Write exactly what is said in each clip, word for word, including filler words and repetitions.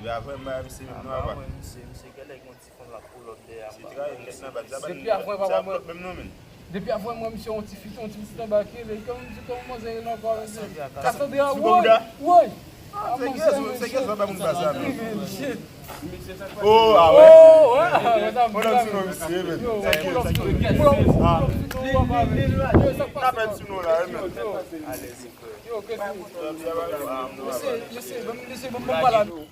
Avan m bay misye menm non, apa. Misye, misye, genlè gen yon ti fanm la pull up dèyè m. Se travay kèk nan baz la. Depi avan, papa, mwen, menm non, men. Depi avan, mwen, misye, yon ti fi, yon ti pitit anba ki rele, kòm di, kòm manzè rele ankò, mesye. Cassandra, woy, woy. Ah, se kiyès, se kiyès w ap bay moun baz la, men? Oh, ah, wè. Oh, wè. Mwen nan ti non misye, men. Sa ki, sa ki. Ah. N ap bay ti non la, wi, men. Yo, kèsi. Mesye, mesye, mesye, ban m pale avè w.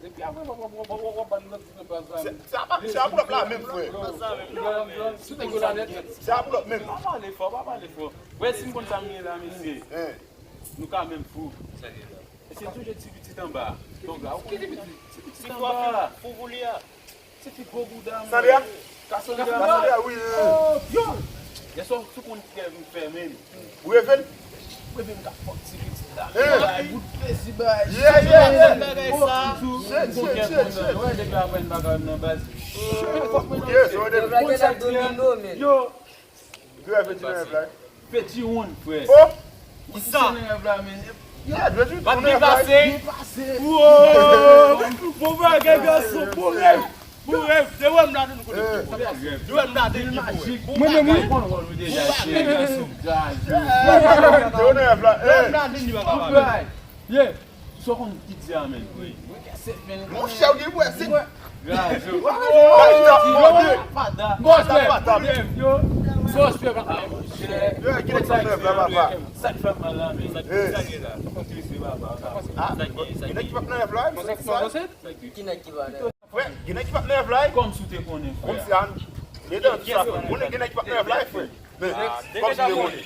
Depi avan, w ap, w ap, w ap, w ap ban lòt ti nan baz la. Se, se a pa, se a pull up la menm, frè. Se a pull up menm. Pa pale fò, pa pale fò. Wè, si m konn sa m ye la, mesye. Nou ka menm fou. Mesye, sonje ti pitit anba. Donk la, ou konn ti pitit anba. Ti fi gwo bouda, mwen. Sandra? Cassandra, wi. Yo! Yèswa, ou konn kè m fè menm. Ou reve l? Ou reve m ka fòk ti pitit la. Bay bout plezi, bay. Yeah, yeah, yeah. Bagay sa. Shit, shit, shit, shit. Wè, depi avan m pa ka nan baz. Fòk mwen nan. Yo. Ki rèv Fetty nan rèv la? Fetty One, frè. Oh! Kisa? Nan rèv la, men. Yeah, Dreddy, w nan rèv la. Byen pase. Byen pase. Wow! Bon bagay, gason. Bon rèv. Bon rèv. Se wè m la, nou konnen. Se wè m la, nou konnen. Mwen menm, wi. Bon bagay. Se wè nan rèv la. Wè m la, nou pa ka pale. Yeah. Sa w konn ki di a menm? Wi. Monchè, ou gen pwè, se. Gaz, yo. Gòs, papa. Yo, gen nèg ki pa nan rèv la, papa. Sa k fè m mal la, men. Sa k fè m mal la. Ou konn ki se papa. Ah, gen nèg ki pa nan rèv la, men. Ki nèg ki pa nan rèv? Frè, gen nèg ki pa nan rèv la, wi. Kòmsi w te konnen, frè. Kòmsi a, men dan tout sa, frè. Konnen gen nèg ki pa nan rèv la, wi, frè. Men, kòmsi w te konnen.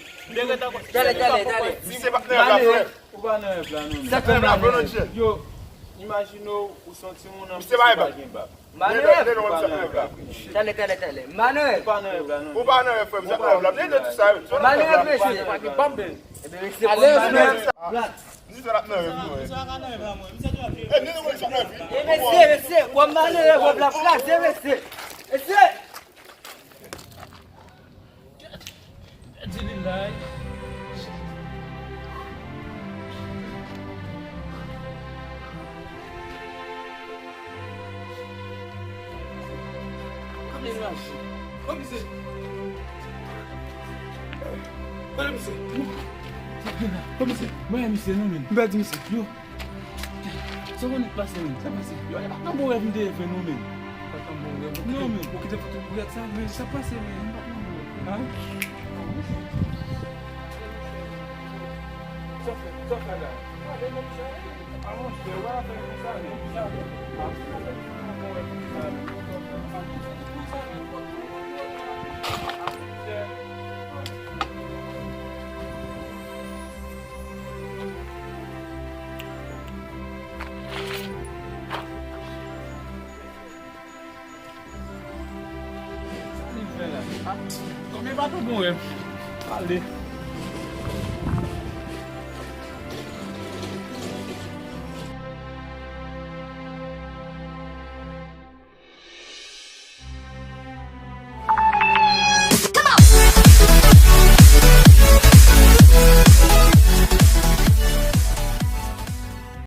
Talè, talè, talè. Misye pa nan rèv la, frè. Ou pa nan rèv la, non, men. Sa k fè m la, frè, non, Dje? Yo, imajine w, ou se yon timoun, anplis ou pa gen bab. Misye pa nan rèv. Talè, talè, talè. Ou pa nan rèv la, non. Ou pa nan rèv, frè, misye pa nan rèv la. Misye pa nan rèv la. Ou pa nan rèv, frè. Ebyen, mesye, alèz, men. Misye pa nan rèv, non. E, mesye, mesye, w ap nan rèv, w ap la kraze, mesye. Mesye! Di li la, wi. Gade misye. Gade misye. Gade misye. Mwen, misye, non, men. M pèdi misye. Yo. Sa w konnen k pase, men? Sa pase? Yo, e pa t nan bon rèv m te fè, non, men. Pa t nan bon rèv. Non, men. Ou kite foto pou rèv sa, men sa pase, men. M pa t nan bon rèv. Sa w fè? Sa w fè la? Gade, monchè. A, monchè, w a fè konsa, men. Sa w fè? A, monchè, w a fè konsa, men. Sa li fè la? Kòm e pa tou bon rèv. Ale.